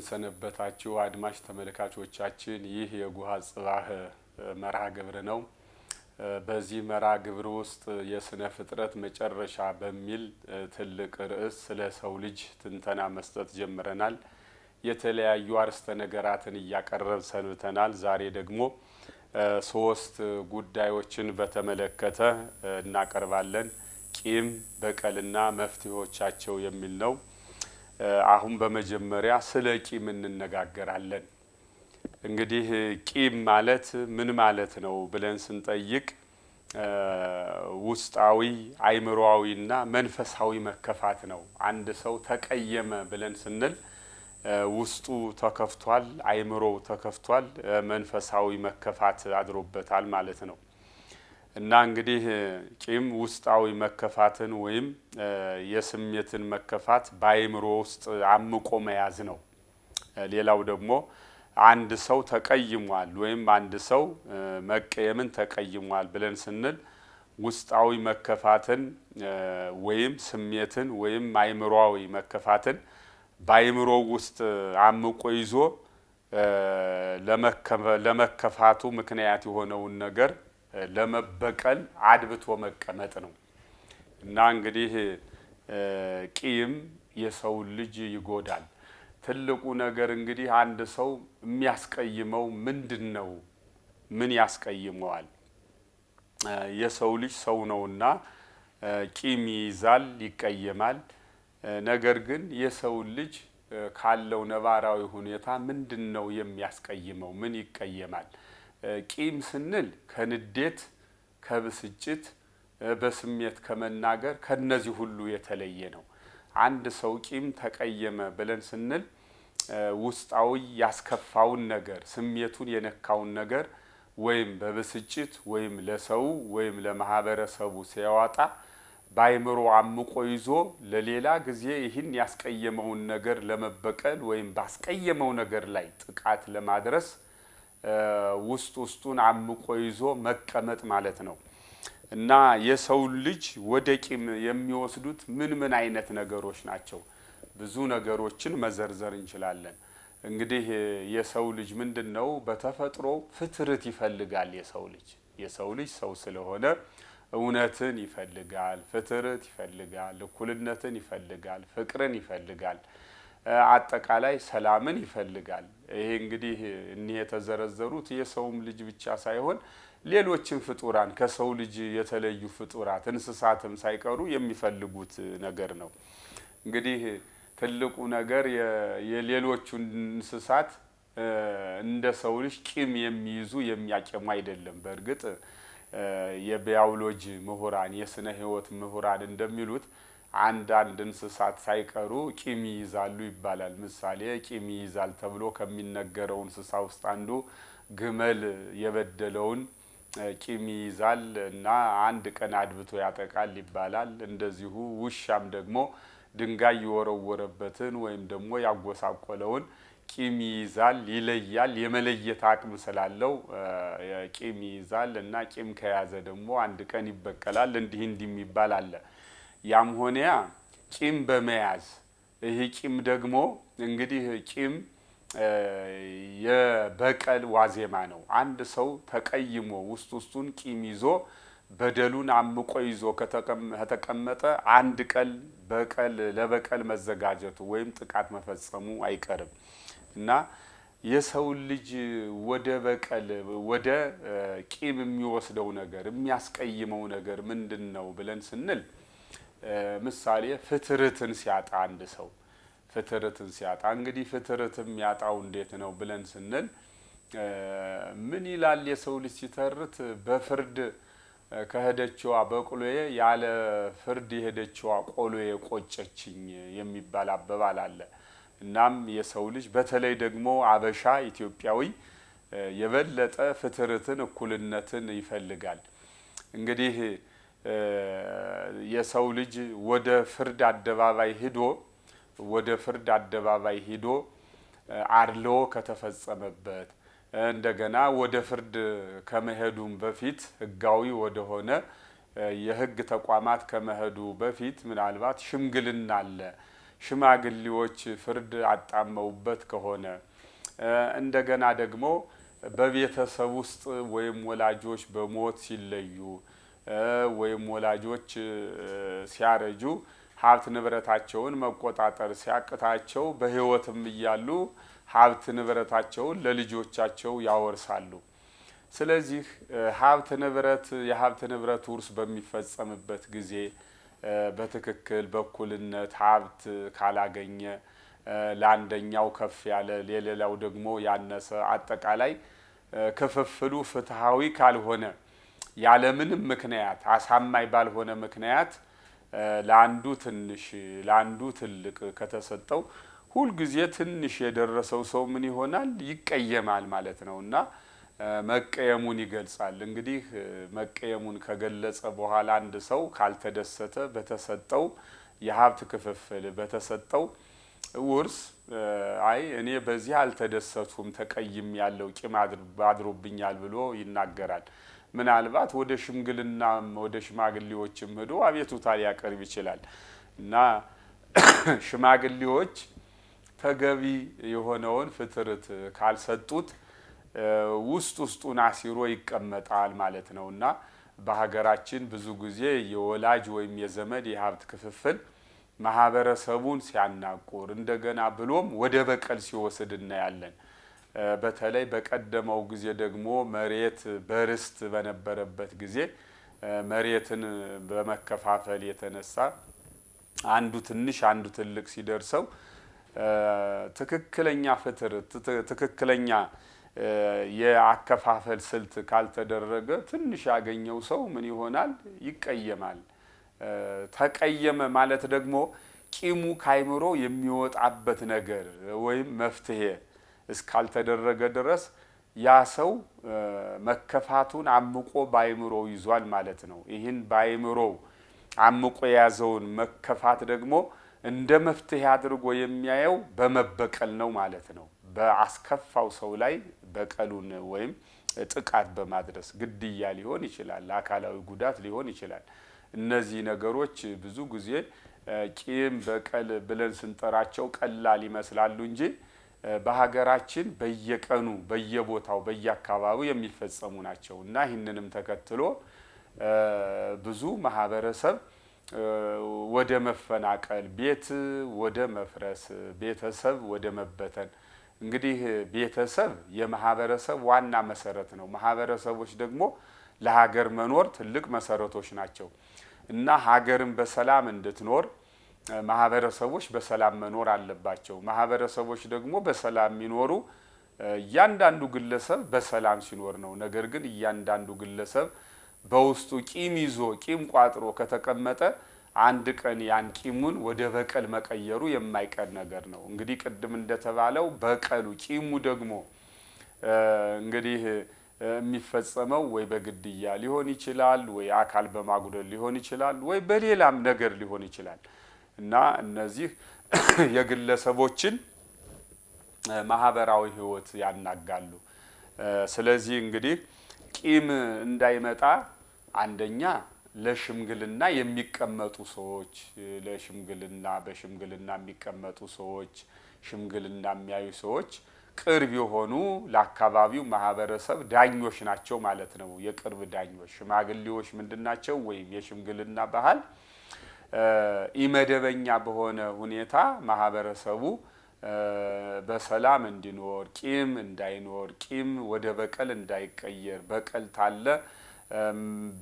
ሰነበታችሁ አድማጭ ተመልካቾቻችን። ይህ የጉሃ ጽባህ መርሃ ግብር ነው። በዚህ መርሃ ግብር ውስጥ የስነ ፍጥረት መጨረሻ በሚል ትልቅ ርዕስ ስለ ሰው ልጅ ትንተና መስጠት ጀምረናል። የተለያዩ አርስተ ነገራትን እያቀረብ ሰንብተናል። ዛሬ ደግሞ ሶስት ጉዳዮችን በተመለከተ እናቀርባለን። ቂም፣ በቀልና መፍትሄዎቻቸው የሚል ነው። አሁን በመጀመሪያ ስለ ቂም እንነጋገራለን። እንግዲህ ቂም ማለት ምን ማለት ነው ብለን ስንጠይቅ ውስጣዊ አይምሮአዊና መንፈሳዊ መከፋት ነው። አንድ ሰው ተቀየመ ብለን ስንል ውስጡ ተከፍቷል፣ አይምሮው ተከፍቷል፣ መንፈሳዊ መከፋት አድሮበታል ማለት ነው። እና እንግዲህ ቂም ውስጣዊ መከፋትን ወይም የስሜትን መከፋት በአይምሮ ውስጥ አምቆ መያዝ ነው። ሌላው ደግሞ አንድ ሰው ተቀይሟል ወይም አንድ ሰው መቀየምን ተቀይሟል ብለን ስንል ውስጣዊ መከፋትን ወይም ስሜትን ወይም አይምሮአዊ መከፋትን በአይምሮ ውስጥ አምቆ ይዞ ለመከፋቱ ምክንያት የሆነውን ነገር ለመበቀል አድብቶ መቀመጥ ነው። እና እንግዲህ ቂም የሰውን ልጅ ይጎዳል። ትልቁ ነገር እንግዲህ አንድ ሰው የሚያስቀይመው ምንድን ነው? ምን ያስቀይመዋል? የሰው ልጅ ሰው ነውና ቂም ይይዛል፣ ይቀየማል። ነገር ግን የሰው ልጅ ካለው ነባራዊ ሁኔታ ምንድን ነው የሚያስቀይመው? ምን ይቀየማል? ቂም ስንል ከንዴት፣ ከብስጭት፣ በስሜት ከመናገር ከነዚህ ሁሉ የተለየ ነው። አንድ ሰው ቂም ተቀየመ ብለን ስንል ውስጣዊ ያስከፋውን ነገር፣ ስሜቱን የነካውን ነገር ወይም በብስጭት ወይም ለሰው ወይም ለማህበረሰቡ ሲያወጣ በአይምሮ አምቆ ይዞ ለሌላ ጊዜ ይህን ያስቀየመውን ነገር ለመበቀል ወይም ባስቀየመው ነገር ላይ ጥቃት ለማድረስ ውስጥ ውስጡን አምቆ ይዞ መቀመጥ ማለት ነው። እና የሰው ልጅ ወደ ቂም የሚወስዱት ምን ምን አይነት ነገሮች ናቸው? ብዙ ነገሮችን መዘርዘር እንችላለን። እንግዲህ የሰው ልጅ ምንድን ነው? በተፈጥሮ ፍትርት ይፈልጋል። የሰው ልጅ ሰው ስለሆነ እውነትን ይፈልጋል፣ ፍትርት ይፈልጋል፣ እኩልነትን ይፈልጋል፣ ፍቅርን ይፈልጋል፣ አጠቃላይ ሰላምን ይፈልጋል። ይሄ እንግዲህ እኒህ የተዘረዘሩት የሰውም ልጅ ብቻ ሳይሆን ሌሎችም ፍጡራን፣ ከሰው ልጅ የተለዩ ፍጡራት፣ እንስሳትም ሳይቀሩ የሚፈልጉት ነገር ነው። እንግዲህ ትልቁ ነገር የሌሎቹን እንስሳት እንደ ሰው ልጅ ቂም የሚይዙ የሚያቄሙ አይደለም። በእርግጥ የቢዮሎጂ ምሁራን፣ የስነ ሕይወት ምሁራን እንደሚሉት አንዳንድ እንስሳት ሳይቀሩ ቂም ይይዛሉ ይባላል። ምሳሌ ቂም ይይዛል ተብሎ ከሚነገረው እንስሳ ውስጥ አንዱ ግመል የበደለውን ቂም ይይዛል እና አንድ ቀን አድብቶ ያጠቃል ይባላል። እንደዚሁ ውሻም ደግሞ ድንጋይ የወረወረበትን ወይም ደግሞ ያጎሳቆለውን ቂም ይይዛል፣ ይለያል። የመለየት አቅም ስላለው ቂም ይይዛል እና ቂም ከያዘ ደግሞ አንድ ቀን ይበቀላል። እንዲህ እንዲህ የሚባል አለ። ያም ሆነ ያ ቂም በመያዝ፣ ይህ ቂም ደግሞ እንግዲህ ቂም የበቀል ዋዜማ ነው። አንድ ሰው ተቀይሞ ውስጥ ውስጡን ቂም ይዞ በደሉን አምቆ ይዞ ከተቀመጠ አንድ ቀን በቀል ለበቀል መዘጋጀቱ ወይም ጥቃት መፈጸሙ አይቀርም። እና የሰውን ልጅ ወደ በቀል፣ ወደ ቂም የሚወስደው ነገር፣ የሚያስቀይመው ነገር ምንድን ነው ብለን ስንል ምሳሌ ፍትርትን ሲያጣ፣ አንድ ሰው ፍትርትን ሲያጣ። እንግዲህ ፍትርት የሚያጣው እንዴት ነው ብለን ስንል ምን ይላል የሰው ልጅ ሲተርት? በፍርድ ከሄደችዋ በቅሎዬ ያለ ፍርድ የሄደችዋ ቆሎዬ ቆጨችኝ የሚባል አባባል አለ። እናም የሰው ልጅ በተለይ ደግሞ አበሻ ኢትዮጵያዊ የበለጠ ፍትርትን፣ እኩልነትን ይፈልጋል። እንግዲህ የሰው ልጅ ወደ ፍርድ አደባባይ ሂዶ አድልዎ ከተፈጸመበት፣ እንደገና ወደ ፍርድ ከመሄዱም በፊት፣ ህጋዊ ወደሆነ የህግ ተቋማት ከመሄዱ በፊት ምናልባት ሽምግልና አለ። ሽማግሌዎች ፍርድ አጣመውበት ከሆነ፣ እንደገና ደግሞ በቤተሰብ ውስጥ ወይም ወላጆች በሞት ሲለዩ ወይም ወላጆች ሲያረጁ ሀብት ንብረታቸውን መቆጣጠር ሲያቅታቸው በሕይወትም እያሉ ሀብት ንብረታቸውን ለልጆቻቸው ያወርሳሉ። ስለዚህ ሀብት ንብረት የሀብት ንብረት ውርስ በሚፈጸምበት ጊዜ በትክክል በእኩልነት ሀብት ካላገኘ፣ ለአንደኛው ከፍ ያለ ለሌላው ደግሞ ያነሰ፣ አጠቃላይ ክፍፍሉ ፍትሃዊ ካልሆነ፣ ያለምንም ምክንያት አሳማኝ ባልሆነ ምክንያት ለአንዱ ትንሽ ለአንዱ ትልቅ ከተሰጠው ሁልጊዜ ትንሽ የደረሰው ሰው ምን ይሆናል? ይቀየማል ማለት ነው። እና መቀየሙን ይገልጻል። እንግዲህ መቀየሙን ከገለጸ በኋላ አንድ ሰው ካልተደሰተ በተሰጠው የሀብት ክፍፍል፣ በተሰጠው ውርስ፣ አይ እኔ በዚህ አልተደሰትኩም፣ ተቀይም ያለው ቂም አድሮብኛል ብሎ ይናገራል። ምናልባት ወደ ሽምግልናም ወደ ሽማግሌዎችም ሄዶ አቤቱታ ሊያቀርብ ይችላል። እና ሽማግሌዎች ተገቢ የሆነውን ፍትርት ካልሰጡት ውስጥ ውስጡን አሲሮ ይቀመጣል ማለት ነው። እና በሀገራችን ብዙ ጊዜ የወላጅ ወይም የዘመድ የሀብት ክፍፍል ማህበረሰቡን ሲያናቁር እንደገና ብሎም ወደ በቀል ሲወስድ እናያለን። በተለይ በቀደመው ጊዜ ደግሞ መሬት በርስት በነበረበት ጊዜ መሬትን በመከፋፈል የተነሳ አንዱ ትንሽ አንዱ ትልቅ ሲደርሰው ትክክለኛ ፍትር ትክክለኛ የአከፋፈል ስልት ካልተደረገ ትንሽ ያገኘው ሰው ምን ይሆናል? ይቀየማል። ተቀየመ ማለት ደግሞ ቂሙ ካይምሮ የሚወጣበት ነገር ወይም መፍትሄ እስካልተደረገ ድረስ ያ ሰው መከፋቱን አምቆ ባይምሮ ይዟል ማለት ነው። ይህን ባይምሮ አምቆ የያዘውን መከፋት ደግሞ እንደ መፍትሄ አድርጎ የሚያየው በመበቀል ነው ማለት ነው። በአስከፋው ሰው ላይ በቀሉን ወይም ጥቃት በማድረስ ግድያ ሊሆን ይችላል፣ አካላዊ ጉዳት ሊሆን ይችላል። እነዚህ ነገሮች ብዙ ጊዜ ቂም በቀል ብለን ስንጠራቸው ቀላል ይመስላሉ እንጂ በሀገራችን በየቀኑ በየቦታው በየአካባቢው የሚፈጸሙ ናቸው። እና ይህንንም ተከትሎ ብዙ ማህበረሰብ ወደ መፈናቀል፣ ቤት ወደ መፍረስ፣ ቤተሰብ ወደ መበተን። እንግዲህ ቤተሰብ የማህበረሰብ ዋና መሰረት ነው። ማህበረሰቦች ደግሞ ለሀገር መኖር ትልቅ መሰረቶች ናቸው። እና ሀገርን በሰላም እንድትኖር ማህበረሰቦች በሰላም መኖር አለባቸው። ማህበረሰቦች ደግሞ በሰላም የሚኖሩ እያንዳንዱ ግለሰብ በሰላም ሲኖር ነው። ነገር ግን እያንዳንዱ ግለሰብ በውስጡ ቂም ይዞ ቂም ቋጥሮ ከተቀመጠ አንድ ቀን ያን ቂሙን ወደ በቀል መቀየሩ የማይቀር ነገር ነው። እንግዲህ ቅድም እንደተባለው በቀሉ ቂሙ ደግሞ እንግዲህ የሚፈጸመው ወይ በግድያ ሊሆን ይችላል፣ ወይ አካል በማጉደል ሊሆን ይችላል፣ ወይ በሌላም ነገር ሊሆን ይችላል። እና እነዚህ የግለሰቦችን ማህበራዊ ሕይወት ያናጋሉ። ስለዚህ እንግዲህ ቂም እንዳይመጣ አንደኛ ለሽምግልና የሚቀመጡ ሰዎች፣ ለሽምግልና በሽምግልና የሚቀመጡ ሰዎች፣ ሽምግልና የሚያዩ ሰዎች ቅርብ የሆኑ ለአካባቢው ማህበረሰብ ዳኞች ናቸው ማለት ነው። የቅርብ ዳኞች ሽማግሌዎች ምንድን ናቸው? ወይም የሽምግልና ባህል ኢመደበኛ በሆነ ሁኔታ ማህበረሰቡ በሰላም እንዲኖር፣ ቂም እንዳይኖር፣ ቂም ወደ በቀል እንዳይቀየር፣ በቀል ታለ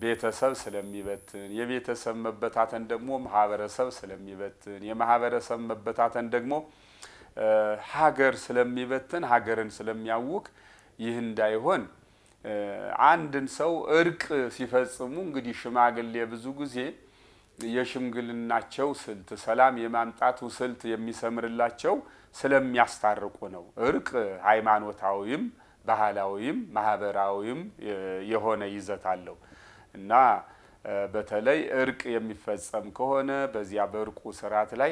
ቤተሰብ ስለሚበትን፣ የቤተሰብ መበታተን ደግሞ ማህበረሰብ ስለሚበትን፣ የማህበረሰብ መበታተን ደግሞ ሀገር ስለሚበትን፣ ሀገርን ስለሚያውክ ይህ እንዳይሆን አንድን ሰው እርቅ ሲፈጽሙ እንግዲህ ሽማግሌ ብዙ ጊዜ የሽምግልናቸው ስልት ሰላም የማምጣቱ ስልት የሚሰምርላቸው ስለሚያስታርቁ ነው። እርቅ ሃይማኖታዊም ባህላዊም ማህበራዊም የሆነ ይዘት አለው። እና በተለይ እርቅ የሚፈጸም ከሆነ በዚያ በእርቁ ስርዓት ላይ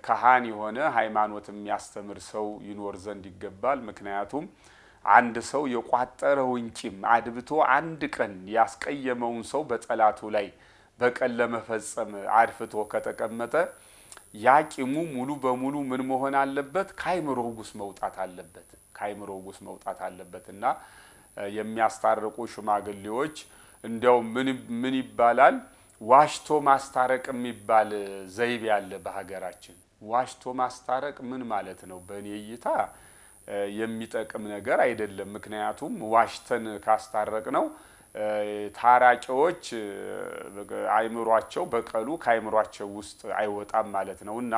ካህን የሆነ ሃይማኖት የሚያስተምር ሰው ይኖር ዘንድ ይገባል። ምክንያቱም አንድ ሰው የቋጠረውን ቂም አድብቶ አንድ ቀን ያስቀየመውን ሰው በጠላቱ ላይ በቀል ለመፈጸም አድፍቶ ከተቀመጠ ያ ቂሙ ሙሉ በሙሉ ምን መሆን አለበት? ከአይምሮው ውስጥ መውጣት አለበት። ከአይምሮው ውስጥ መውጣት አለበት። እና የሚያስታርቁ ሽማግሌዎች እንዲያው ምን ይባላል፣ ዋሽቶ ማስታረቅ የሚባል ዘይቤ አለ በሀገራችን። ዋሽቶ ማስታረቅ ምን ማለት ነው? በእኔ እይታ የሚጠቅም ነገር አይደለም። ምክንያቱም ዋሽተን ካስታረቅ ነው ታራቂዎች አይምሯቸው በቀሉ ከአይምሯቸው ውስጥ አይወጣም ማለት ነው። እና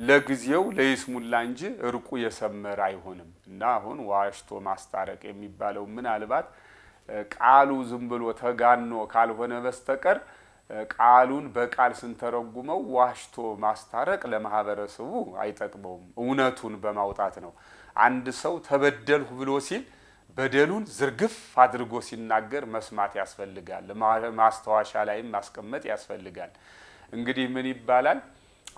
ለጊዜው ለይስሙላ እንጂ እርቁ የሰመረ አይሆንም። እና አሁን ዋሽቶ ማስታረቅ የሚባለው ምናልባት ቃሉ ዝም ብሎ ተጋኖ ካልሆነ በስተቀር ቃሉን በቃል ስንተረጉመው ዋሽቶ ማስታረቅ ለማህበረሰቡ አይጠቅመውም። እውነቱን በማውጣት ነው። አንድ ሰው ተበደልሁ ብሎ ሲል በደሉን ዝርግፍ አድርጎ ሲናገር መስማት ያስፈልጋል። ማስታወሻ ላይም ማስቀመጥ ያስፈልጋል። እንግዲህ ምን ይባላል?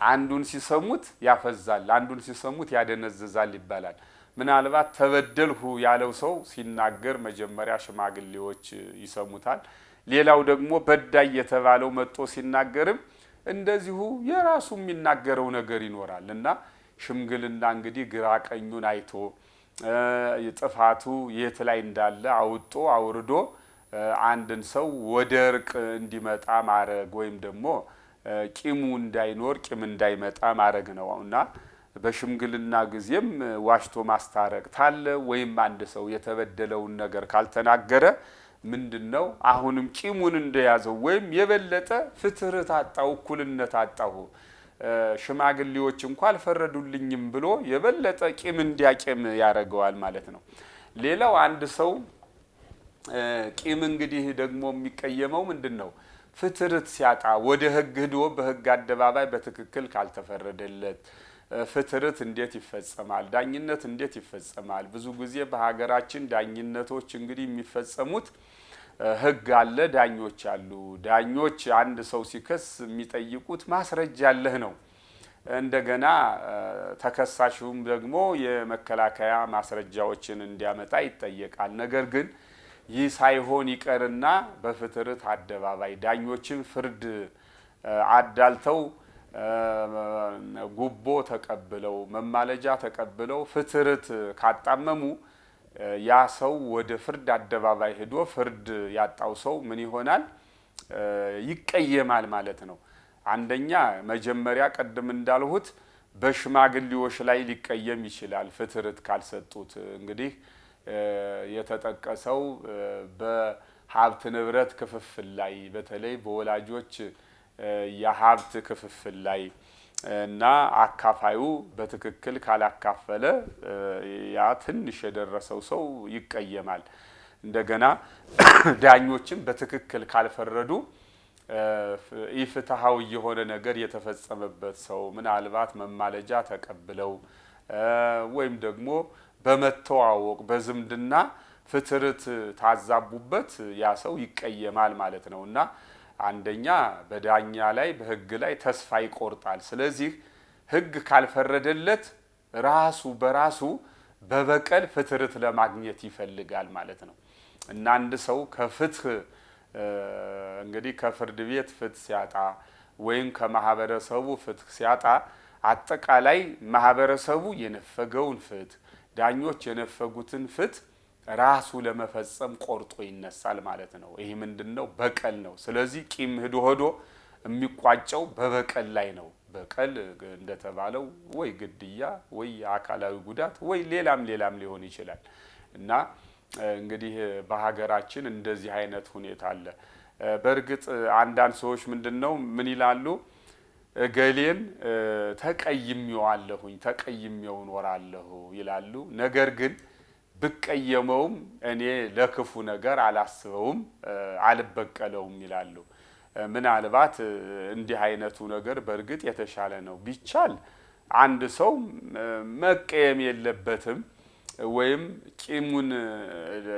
አንዱን ሲሰሙት ያፈዛል፣ አንዱን ሲሰሙት ያደነዝዛል ይባላል። ምናልባት ተበደልሁ ያለው ሰው ሲናገር መጀመሪያ ሽማግሌዎች ይሰሙታል። ሌላው ደግሞ በዳይ የተባለው መጥቶ ሲናገርም እንደዚሁ የራሱ የሚናገረው ነገር ይኖራል። እና ሽምግልና እንግዲህ ግራ ቀኙን አይቶ ጥፋቱ የት ላይ እንዳለ አውጦ አውርዶ አንድን ሰው ወደ እርቅ እንዲመጣ ማድረግ ወይም ደግሞ ቂሙ እንዳይኖር፣ ቂም እንዳይመጣ ማድረግ ነው። እና በሽምግልና ጊዜም ዋሽቶ ማስታረቅ ታለ ወይም አንድ ሰው የተበደለውን ነገር ካልተናገረ ምንድነው አሁንም ቂሙን እንደያዘው ወይም የበለጠ ፍትህ ታጣው፣ እኩልነት አጣሁ፣ ሽማግሌዎች እንኳን አልፈረዱልኝም ብሎ የበለጠ ቂም እንዲያቄም ያደርገዋል ማለት ነው። ሌላው አንድ ሰው ቂም እንግዲህ ደግሞ የሚቀየመው ምንድነው? ፍትርት ሲያጣ፣ ወደ ህግ ሄዶ በህግ አደባባይ በትክክል ካልተፈረደለት ፍትርት እንዴት ይፈጸማል? ዳኝነት እንዴት ይፈጸማል? ብዙ ጊዜ በሀገራችን ዳኝነቶች እንግዲህ የሚፈጸሙት ህግ አለ፣ ዳኞች አሉ። ዳኞች አንድ ሰው ሲከስ የሚጠይቁት ማስረጃ አለህ ነው። እንደገና ተከሳሹም ደግሞ የመከላከያ ማስረጃዎችን እንዲያመጣ ይጠየቃል። ነገር ግን ይህ ሳይሆን ይቀርና በፍትርት አደባባይ ዳኞችን ፍርድ አዳልተው ጉቦ ተቀብለው መማለጃ ተቀብለው ፍትርት ካጣመሙ ያ ሰው ወደ ፍርድ አደባባይ ሄዶ ፍርድ ያጣው ሰው ምን ይሆናል? ይቀየማል ማለት ነው። አንደኛ መጀመሪያ ቀድም እንዳልሁት በሽማግሌዎች ላይ ሊቀየም ይችላል ፍትርት ካልሰጡት። እንግዲህ የተጠቀሰው በሀብት ንብረት ክፍፍል ላይ፣ በተለይ በወላጆች የሀብት ክፍፍል ላይ እና አካፋዩ በትክክል ካላካፈለ ያ ትንሽ የደረሰው ሰው ይቀየማል። እንደገና ዳኞችም በትክክል ካልፈረዱ ኢፍትሃዊ የሆነ ነገር የተፈጸመበት ሰው ምናልባት መማለጃ ተቀብለው ወይም ደግሞ በመተዋወቅ በዝምድና ፍትርት ታዛቡበት ያ ሰው ይቀየማል ማለት ነው። እና አንደኛ በዳኛ ላይ በህግ ላይ ተስፋ ይቆርጣል። ስለዚህ ህግ ካልፈረደለት ራሱ በራሱ በበቀል ፍትርት ለማግኘት ይፈልጋል ማለት ነው። እና አንድ ሰው ከፍትህ እንግዲህ ከፍርድ ቤት ፍትህ ሲያጣ ወይም ከማህበረሰቡ ፍትህ ሲያጣ አጠቃላይ ማህበረሰቡ የነፈገውን ፍትህ፣ ዳኞች የነፈጉትን ፍትህ ራሱ ለመፈጸም ቆርጦ ይነሳል ማለት ነው። ይሄ ምንድነው? በቀል ነው። ስለዚህ ቂም ሄዶ ሄዶ የሚቋጨው በበቀል ላይ ነው። በቀል እንደተባለው ወይ ግድያ ወይ አካላዊ ጉዳት ወይ ሌላም ሌላም ሊሆን ይችላል። እና እንግዲህ በሀገራችን እንደዚህ አይነት ሁኔታ አለ። በእርግጥ አንዳንድ ሰዎች ምንድነው ምን ይላሉ? እገሌን ተቀይሜዋለሁኝ፣ ተቀይሜው እኖራለሁ ይላሉ። ነገር ግን ብቀየመውም እኔ ለክፉ ነገር አላስበውም፣ አልበቀለውም ይላሉ። ምናልባት እንዲህ አይነቱ ነገር በእርግጥ የተሻለ ነው። ቢቻል አንድ ሰው መቀየም የለበትም ወይም ቂሙን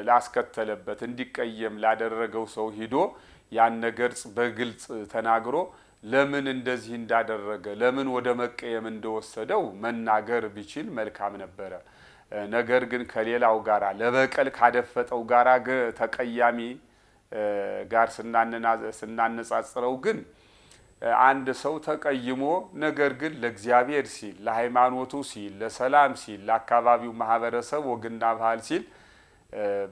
ላስከተለበት እንዲቀየም ላደረገው ሰው ሂዶ ያን ነገር በግልጽ ተናግሮ ለምን እንደዚህ እንዳደረገ፣ ለምን ወደ መቀየም እንደወሰደው መናገር ቢችል መልካም ነበረ። ነገር ግን ከሌላው ጋራ ለበቀል ካደፈጠው ጋራ ተቀያሚ ጋር ስናነጻጽረው ግን አንድ ሰው ተቀይሞ ነገር ግን ለእግዚአብሔር ሲል፣ ለሃይማኖቱ ሲል፣ ለሰላም ሲል፣ ለአካባቢው ማህበረሰብ ወግና ባህል ሲል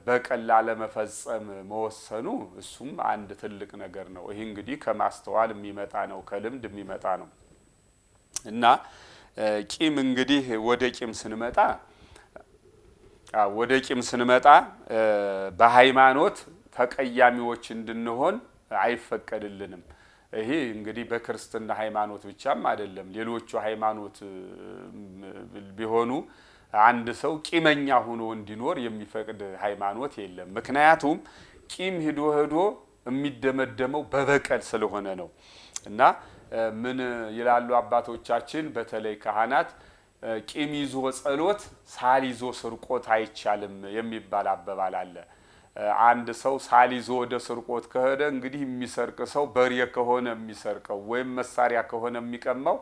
በቀል ላለመፈጸም መወሰኑ እሱም አንድ ትልቅ ነገር ነው። ይህ እንግዲህ ከማስተዋል የሚመጣ ነው፣ ከልምድ የሚመጣ ነው። እና ቂም እንግዲህ ወደ ቂም ስንመጣ በሃይማኖት ተቀያሚዎች እንድንሆን አይፈቀድልንም። ይሄ እንግዲህ በክርስትና ሃይማኖት ብቻም አይደለም፣ ሌሎቹ ሃይማኖት ቢሆኑ አንድ ሰው ቂመኛ ሆኖ እንዲኖር የሚፈቅድ ሃይማኖት የለም። ምክንያቱም ቂም ሂዶ ሂዶ የሚደመደመው በበቀል ስለሆነ ነው። እና ምን ይላሉ አባቶቻችን፣ በተለይ ካህናት፣ ቂም ይዞ ጸሎት፣ ሳል ይዞ ስርቆት አይቻልም የሚባል አባባል አለ። አንድ ሰው ሳል ይዞ ወደ ስርቆት ከሄደ እንግዲህ የሚሰርቅ ሰው በሬ ከሆነ የሚሰርቀው ወይም መሳሪያ ከሆነ የሚቀማው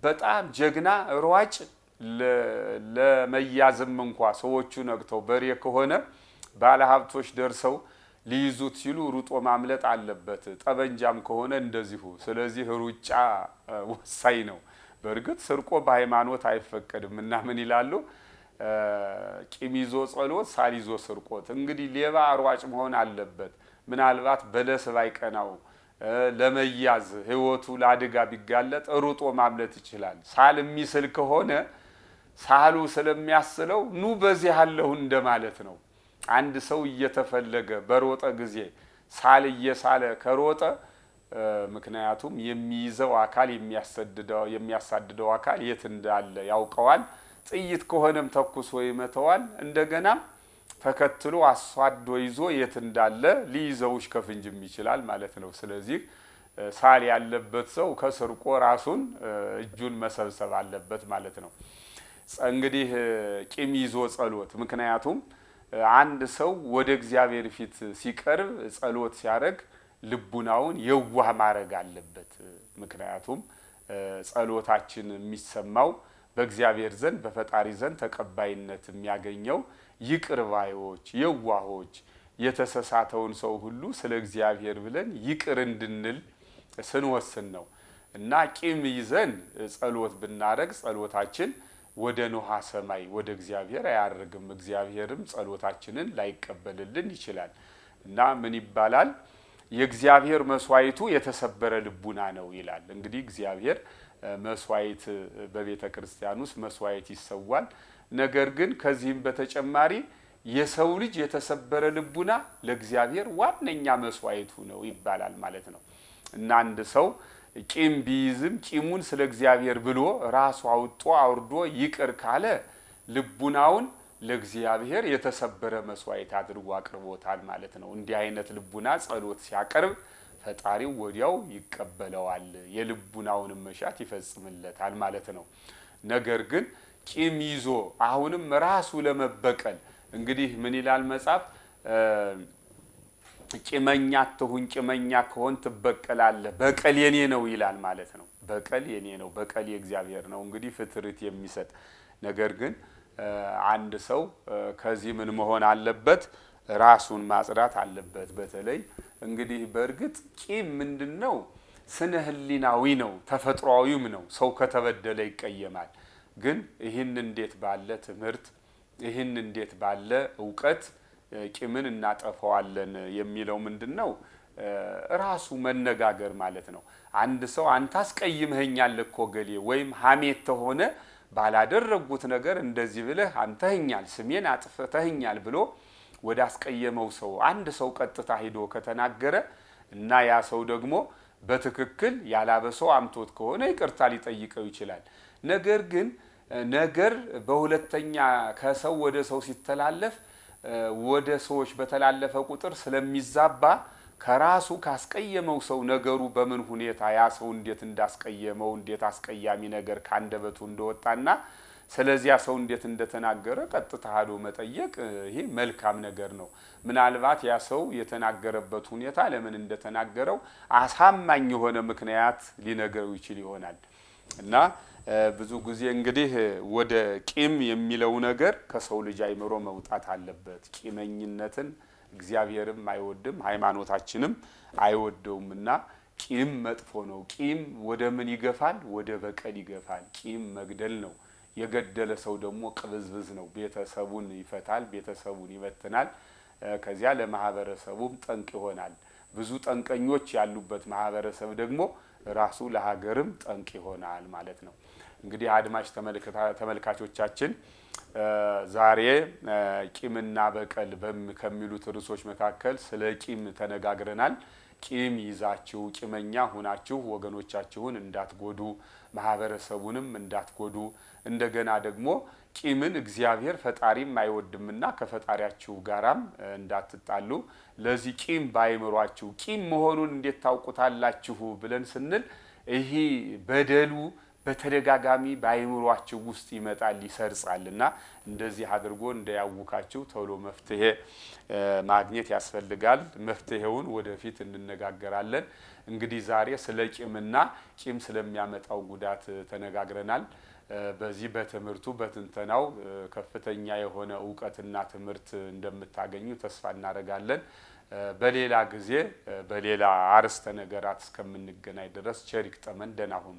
በጣም ጀግና ሯጭ፣ ለመያዝም እንኳ ሰዎቹ ነቅተው በሬ ከሆነ ባለሀብቶች ደርሰው ሊይዙት ሲሉ ሩጦ ማምለጥ አለበት። ጠበንጃም ከሆነ እንደዚሁ። ስለዚህ ሩጫ ወሳኝ ነው። በእርግጥ ስርቆ በሃይማኖት አይፈቀድም እና ምን ይላሉ? ቂም ይዞ ጸሎት፣ ሳል ይዞ ስርቆት። እንግዲህ ሌባ ሯጭ መሆን አለበት። ምናልባት በለስ ባይቀናው ለመያዝ ሕይወቱ ለአደጋ ቢጋለጥ ሩጦ ማምለጥ ይችላል። ሳል የሚስል ከሆነ ሳሉ ስለሚያስለው ኑ በዚህ አለሁ እንደማለት ነው። አንድ ሰው እየተፈለገ በሮጠ ጊዜ ሳል እየሳለ ከሮጠ ምክንያቱም የሚይዘው አካል የሚያሳድደው አካል የት እንዳለ ያውቀዋል። ጥይት ከሆነም ተኩሶ ይመተዋል። እንደገናም ተከትሎ አሳዶ ይዞ የት እንዳለ ሊይዘው ከፍንጅም ይችላል ማለት ነው። ስለዚህ ሳል ያለበት ሰው ከስርቆ ራሱን እጁን መሰብሰብ አለበት ማለት ነው። እንግዲህ ቂም ይዞ ጸሎት፣ ምክንያቱም አንድ ሰው ወደ እግዚአብሔር ፊት ሲቀርብ ጸሎት ሲያደርግ ልቡናውን የዋህ ማድረግ አለበት። ምክንያቱም ጸሎታችን የሚሰማው በእግዚአብሔር ዘንድ በፈጣሪ ዘንድ ተቀባይነት የሚያገኘው ይቅር ባዮች፣ የዋሆች፣ የተሳሳተውን ሰው ሁሉ ስለ እግዚአብሔር ብለን ይቅር እንድንል ስንወስን ነው። እና ቂም ይዘን ጸሎት ብናደርግ ጸሎታችን ወደ ኖሃ ሰማይ ወደ እግዚአብሔር አያርግም። እግዚአብሔርም ጸሎታችንን ላይቀበልልን ይችላል። እና ምን ይባላል? የእግዚአብሔር መስዋዕቱ የተሰበረ ልቡና ነው ይላል። እንግዲህ እግዚአብሔር መስዋዕት በቤተ ክርስቲያን ውስጥ መስዋዕት ይሰዋል። ነገር ግን ከዚህም በተጨማሪ የሰው ልጅ የተሰበረ ልቡና ለእግዚአብሔር ዋነኛ መስዋዕቱ ነው ይባላል ማለት ነው። እና አንድ ሰው ቂም ቢይዝም ቂሙን ስለ እግዚአብሔር ብሎ ራሱ አውጦ አውርዶ ይቅር ካለ ልቡናውን ለእግዚአብሔር የተሰበረ መስዋዕት አድርጎ አቅርቦታል ማለት ነው። እንዲህ አይነት ልቡና ጸሎት ሲያቀርብ ፈጣሪው ወዲያው ይቀበለዋል፣ የልቡናውንም መሻት ይፈጽምለታል ማለት ነው። ነገር ግን ቂም ይዞ አሁንም ራሱ ለመበቀል እንግዲህ ምን ይላል መጽሐፍ? ቂመኛ አትሁን፣ ቂመኛ ከሆን ትበቀላለህ፣ በቀል የኔ ነው ይላል ማለት ነው። በቀል የኔ ነው፣ በቀል የእግዚአብሔር ነው እንግዲህ ፍትርት የሚሰጥ። ነገር ግን አንድ ሰው ከዚህ ምን መሆን አለበት? ራሱን ማጽዳት አለበት። በተለይ እንግዲህ በእርግጥ ቂም ምንድን ነው? ስነ ህሊናዊ ነው፣ ተፈጥሯዊም ነው። ሰው ከተበደለ ይቀየማል። ግን ይህን እንዴት ባለ ትምህርት፣ ይህን እንዴት ባለ እውቀት ቂምን እናጠፋዋለን የሚለው ምንድን ነው? ራሱ መነጋገር ማለት ነው። አንድ ሰው አንተ አስቀይመኸኛል እኮ ገሌ፣ ወይም ሀሜት ተሆነ ባላደረጉት ነገር እንደዚህ ብለህ አምተኸኛል፣ ስሜን አጥፍተኸኛል ብሎ ወደ አስቀየመው ሰው አንድ ሰው ቀጥታ ሂዶ ከተናገረ እና ያ ሰው ደግሞ በትክክል ያላበሰው አምቶት ከሆነ ይቅርታ ሊጠይቀው ይችላል። ነገር ግን ነገር በሁለተኛ ከሰው ወደ ሰው ሲተላለፍ ወደ ሰዎች በተላለፈ ቁጥር ስለሚዛባ ከራሱ ካስቀየመው ሰው ነገሩ በምን ሁኔታ ያ ሰው እንዴት እንዳስቀየመው፣ እንዴት አስቀያሚ ነገር ካንደበቱ እንደወጣና ስለዚያ ሰው እንዴት እንደተናገረ ቀጥታ ሄዶ መጠየቅ ይሄ መልካም ነገር ነው። ምናልባት ያ ሰው የተናገረበት ሁኔታ ለምን እንደተናገረው አሳማኝ የሆነ ምክንያት ሊነግረው ይችል ይሆናል። እና ብዙ ጊዜ እንግዲህ ወደ ቂም የሚለው ነገር ከሰው ልጅ አይምሮ መውጣት አለበት። ቂመኝነትን እግዚአብሔርም አይወድም፣ ሃይማኖታችንም አይወደውምና ቂም መጥፎ ነው። ቂም ወደ ምን ይገፋል? ወደ በቀል ይገፋል። ቂም መግደል ነው። የገደለ ሰው ደግሞ ቅብዝብዝ ነው። ቤተሰቡን ይፈታል፣ ቤተሰቡን ይበትናል። ከዚያ ለማህበረሰቡም ጠንቅ ይሆናል። ብዙ ጠንቀኞች ያሉበት ማህበረሰብ ደግሞ ራሱ ለሀገርም ጠንቅ ይሆናል ማለት ነው። እንግዲህ አድማጭ ተመልካቾቻችን፣ ዛሬ ቂምና በቀል ከሚሉት ርዕሶች መካከል ስለ ቂም ተነጋግረናል። ቂም ይዛችሁ፣ ቂመኛ ሁናችሁ ወገኖቻችሁን እንዳትጎዱ፣ ማህበረሰቡንም እንዳትጎዱ፣ እንደገና ደግሞ ቂምን እግዚአብሔር ፈጣሪም አይወድምና ከፈጣሪያችሁ ጋራም እንዳትጣሉ። ለዚህ ቂም ባይምሯችሁ፣ ቂም መሆኑን እንዴት ታውቁታላችሁ ብለን ስንል ይሄ በደሉ በተደጋጋሚ በአይምሯችሁ ውስጥ ይመጣል፣ ይሰርጻል እና እንደዚህ አድርጎ እንዳያውካችሁ ቶሎ መፍትሄ ማግኘት ያስፈልጋል። መፍትሄውን ወደፊት እንነጋገራለን። እንግዲህ ዛሬ ስለ ቂምና ቂም ስለሚያመጣው ጉዳት ተነጋግረናል። በዚህ በትምህርቱ በትንተናው ከፍተኛ የሆነ እውቀትና ትምህርት እንደምታገኙ ተስፋ እናደርጋለን። በሌላ ጊዜ በሌላ አርዕስተ ነገራት እስከምንገናኝ ድረስ ቸር ይግጠመን። ደህና ሁኑ።